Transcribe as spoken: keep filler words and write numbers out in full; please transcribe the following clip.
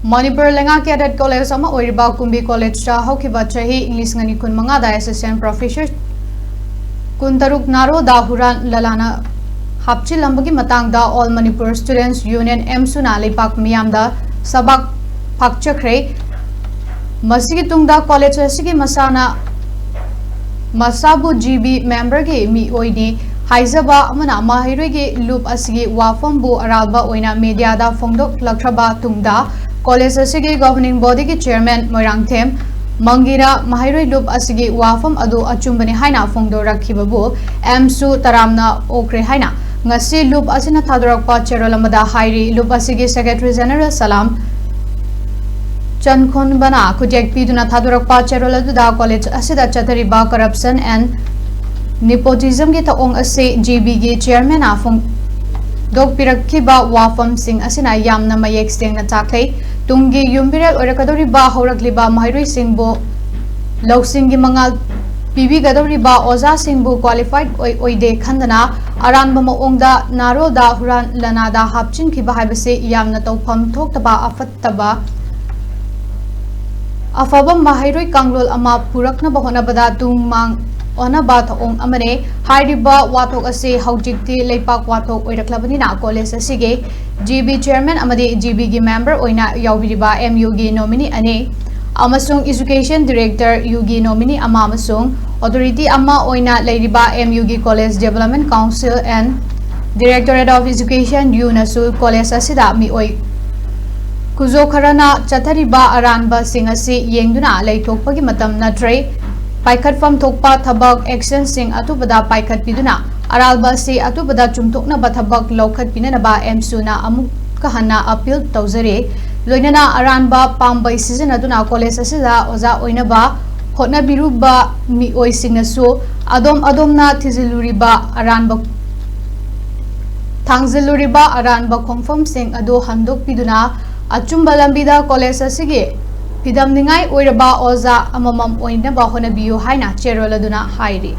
ꯃꯅꯤꯄꯨꯔ ꯂꯩꯉꯥꯛꯀꯤ aided college ꯑꯃ ꯑꯣꯏꯔꯤꯕ ꯀꯨꯝꯕꯤ ꯀꯣꯂꯦꯖꯇ ꯍꯧꯈꯤꯕ ꯆꯍꯤ ꯏꯪ ꯂꯤꯁꯤꯡ ꯑꯅꯤ ꯀꯨꯟ ꯃꯉꯥꯗ ꯑꯦꯁꯤꯁꯇꯦꯟ ꯄ꯭ꯔꯣꯐꯦꯁꯔ ꯀꯨꯟꯇꯔꯨꯛ ꯅꯥꯔꯣꯗ ꯍꯨꯔꯥꯟ ꯂꯂꯥꯅ ꯍꯥꯞꯆꯤꯜꯂꯝꯕꯒꯤ ꯃꯇꯥꯡꯗ ꯑꯣꯜ ꯃꯅꯤꯄꯨꯔ ꯁ꯭ꯇꯨꯗꯦꯟꯠꯁ ꯌꯨꯅꯤꯌꯟ ꯑꯦꯝꯁꯨꯅ ꯂꯩꯕꯥꯛ ꯃꯤꯌꯥꯝꯗ ꯁꯕꯥꯛ ꯐꯥꯛꯆꯈ꯭ꯔꯦ꯫ ꯃꯁꯤꯒꯤ ꯇꯨꯡꯗ ꯀꯣꯂꯦꯖ ꯑꯁꯤꯒꯤ ꯃꯁꯥꯅ ꯃꯁꯥꯕꯨ ꯖꯤ ꯕꯤ ꯃꯦꯝꯕꯔꯒꯤ ꯃꯤꯑꯣꯏꯅꯤ ꯍꯥꯏꯖꯕ ꯑꯃꯅ ꯃꯍꯩꯔꯣꯏꯒꯤ ꯂꯨꯞ ꯑꯁꯤꯒꯤ ꯋꯥꯐꯝꯕꯨ ꯑꯔꯥꯟꯕ ꯑꯣꯏꯅ ꯃꯤꯗꯤꯌꯥꯗ ꯐꯣꯡꯗꯣꯛꯂꯛꯈ꯭ꯔꯕ ꯇꯨꯡꯗ ꯀꯣꯂꯦꯖ ꯑꯁꯤꯒꯤ ꯒꯣꯚꯔꯅꯤꯡ ꯕꯣꯗꯤꯒꯤ ꯆꯦꯌꯔꯃꯦꯟ ꯃꯣꯏꯔꯥꯡꯊꯦꯝ ꯃꯪꯒꯤꯔꯥ ꯃꯍꯩꯔꯣꯏ ꯂꯨꯞ ꯑꯁꯤꯒꯤ ꯋꯥꯐꯝ ꯑꯗꯨ ꯑꯆꯨꯝꯕꯅꯤ ꯍꯥꯏꯅ ꯐꯣꯡꯗꯣꯔꯛꯈꯤꯕꯕꯨ ꯑꯦꯝꯁꯨ ꯇꯔꯥꯝꯅ ꯑꯣꯛꯈ꯭ꯔꯦ ꯍꯥꯏꯅ ꯉꯁꯤ ꯂꯨꯞ ꯑꯁꯤꯅ ꯊꯥꯗꯣꯔꯛꯄ ꯆꯦꯔꯣꯜ ꯑꯃꯗ ꯍꯥꯏꯔꯤ꯫ ꯂꯨꯞ ꯑꯁꯤꯒꯤ ꯁꯦꯀ꯭ꯔꯦꯇꯔꯤ ꯖꯦꯅꯔꯦꯜ ꯁꯂꯥꯝ ꯆꯟꯈꯣꯟꯕꯅ ꯈꯨꯠꯌꯦꯛ ꯄꯤꯗꯨꯅ ꯊꯥꯗꯣꯔꯛꯄ ꯆꯦꯔꯣꯜ ꯑꯗꯨꯗ ꯀꯣꯂꯦꯖ ꯑꯁꯤꯗ ꯆꯠꯊꯔꯤꯕ corruption and nepotismꯒꯤ ꯊꯧꯑꯣꯡ ꯑꯁꯤ ꯖꯤ ꯕꯤꯒꯤ ꯆꯦꯌꯔꯃꯦꯟꯅ ꯐꯣꯡꯗꯣꯛꯄꯤꯔꯛꯈꯤꯕ ꯋꯥꯐꯝꯁꯤꯡ ꯑꯁꯤꯅ ꯌꯥꯝꯅ ꯃꯌꯦꯛ ꯁꯦꯡꯅ ꯇꯥꯛꯂꯦ꯫ ꯇꯨꯡꯒꯤ ꯌꯨꯝꯕꯤꯔꯦꯜ ꯑꯣꯏꯔꯛꯀꯗꯧꯔꯤꯕ ꯍꯧꯔꯛꯂꯤꯕ ꯃꯍꯩꯔꯣꯏꯁꯤꯡꯕꯨ ꯂꯧꯁꯤꯡꯒꯤ ꯃꯉꯥꯜ ꯄꯤꯕꯤꯒꯗꯧꯔꯤꯕ ꯑꯣꯖꯥꯁꯤꯡꯕꯨ ꯀ꯭ꯋꯥꯂꯤꯐꯥꯏꯗ ꯑꯣꯏ ꯑꯣꯏꯗꯦ ꯈꯟꯗꯅ ꯑꯔꯥꯟꯕ ꯃꯑꯣꯡꯗ ꯅꯥꯔꯣꯜꯗ ꯍꯨꯔꯥꯟ ꯂꯅꯥꯗ ꯍꯥꯞꯆꯤꯟꯈꯤꯕ ꯍꯥꯏꯕꯁꯤ ꯌꯥꯝꯅ ꯇꯧꯐꯝ ꯊꯣꯛꯇꯕ ꯑꯐꯠꯇꯕ ꯑꯐꯕ ꯃꯍꯩꯔꯣꯏ ꯀꯥꯡꯂꯣꯟ ꯑꯃ ꯄꯨꯔꯛꯅꯕ ꯍꯣꯠꯅꯕꯗ ꯇꯨꯡ ꯃꯥꯡ ꯑꯣꯟꯅꯕ ꯊꯧꯑꯣꯡ ꯑꯃꯅꯤ꯫ ꯍꯥꯏꯔꯤꯕ ꯋꯥꯊꯣꯛ ꯑꯁꯤ ꯍꯧꯖꯤꯛꯇꯤ ꯂꯩꯄꯥꯛ ꯋꯥꯊꯣꯛ ꯑꯣꯏꯔꯛꯂꯕꯅꯤꯅ ꯀꯣꯂꯦꯖ ꯑꯁꯤꯒꯤ ꯖꯤ ꯕꯤ ꯆꯦꯌꯔꯃꯦꯟ ꯑꯃꯗꯤ ꯖꯤ ꯕꯤꯒꯤ ꯃꯦꯝꯕꯔ ꯑꯣꯏꯅ ꯌꯥꯎꯕꯤꯔꯤꯕ ꯑꯦꯝ ꯌꯨꯒꯤ ꯅꯣꯃꯤꯅꯤ ꯑꯅꯤ ꯑꯃꯁꯨꯡ ꯏꯖꯨꯀꯦꯁꯟ ꯗꯤꯔꯦꯛꯇꯔ ꯌꯨꯒꯤ ꯅꯣꯃꯤꯅꯤ ꯑꯃ ꯑꯃꯁꯨꯡ ꯑꯣꯊꯣꯔꯤꯇꯤ ꯑꯃ ꯑꯣꯏꯅ ꯂꯩꯔꯤꯕ ꯑꯦꯝ ꯌꯨꯒꯤ college development council and directorate of education ꯌꯨꯅꯁꯨ ꯀꯣꯂꯦꯖ ꯑꯁꯤꯗ ꯃꯤꯑꯣꯏ ꯈꯨꯖꯣ ꯈꯔꯅ ꯆꯠꯊꯔꯤꯕ ꯑꯔꯥꯟꯕꯁꯤꯡ ꯑꯁꯤ ꯌꯦꯡꯗꯨꯅ ꯂꯩꯊꯣꯛꯄꯒꯤ ꯃꯇꯝ ꯅꯠꯇ꯭ꯔꯦ꯫ ꯄꯥꯏꯈꯠꯐꯝ ꯊꯣꯛꯄ ꯊꯕꯛ ꯑꯦꯛꯁꯟꯁꯤꯡ ꯑꯊꯨꯕꯗ ꯄꯥꯏꯈꯠꯄꯤꯗꯨꯅ ꯑꯔꯥꯟꯕ ꯑꯁꯤ ꯑꯊꯨꯕꯗ ꯆꯨꯝꯊꯣꯛꯅꯕ ꯊꯕꯛ ꯂꯧꯈꯠꯄꯤꯅꯅꯕ ꯑꯦꯝꯁꯨꯅ ꯑꯃꯨꯛꯀ ꯍꯟꯅ ꯑꯄꯤꯜ ꯇꯧꯖꯔꯤ꯫ ꯂꯣꯏꯅꯅ ꯑꯔꯥꯟꯕ ꯄꯥꯝꯕꯩ ꯁꯤꯖꯤꯟꯅꯗꯨꯅ ꯀꯣꯂꯦꯖ ꯑꯁꯤꯗ ꯑꯣꯖꯥ ꯑꯣꯏꯅꯕ ꯍꯣꯠꯅꯕꯤꯔꯨꯕ ꯃꯤꯑꯣꯏꯁꯤꯡꯅꯁꯨ ꯑꯗꯣꯝ ꯑꯗꯣꯝꯅ ꯊꯤꯖꯤꯜꯂꯨꯔꯤꯕ ꯑꯔꯥꯟꯕ ꯊꯥꯡꯖꯤꯜꯂꯨꯔꯤꯕ ꯑꯔꯥꯟꯕ ꯈꯣꯡꯐꯝꯁꯤꯡ ꯑꯗꯨ ꯍꯟꯗꯣꯛꯄꯤꯗꯨꯅ ꯑꯆꯨꯝꯕ ꯂꯝꯕꯤꯗ ꯀꯣꯂꯦꯖ ꯑꯁꯤꯒꯤ ꯐꯤꯗꯝꯅꯤꯡꯉꯥꯏ ꯑꯣꯏꯔꯕ ꯑꯣꯖꯥ ꯑꯃꯃꯝ ꯑꯣꯏꯅꯕ ꯍꯣꯠꯅꯕꯤꯌꯨ ꯍꯥꯏꯅ ꯆꯦꯔꯣꯜ ꯑꯗꯨꯅ ꯍꯥꯏꯔꯤ꯫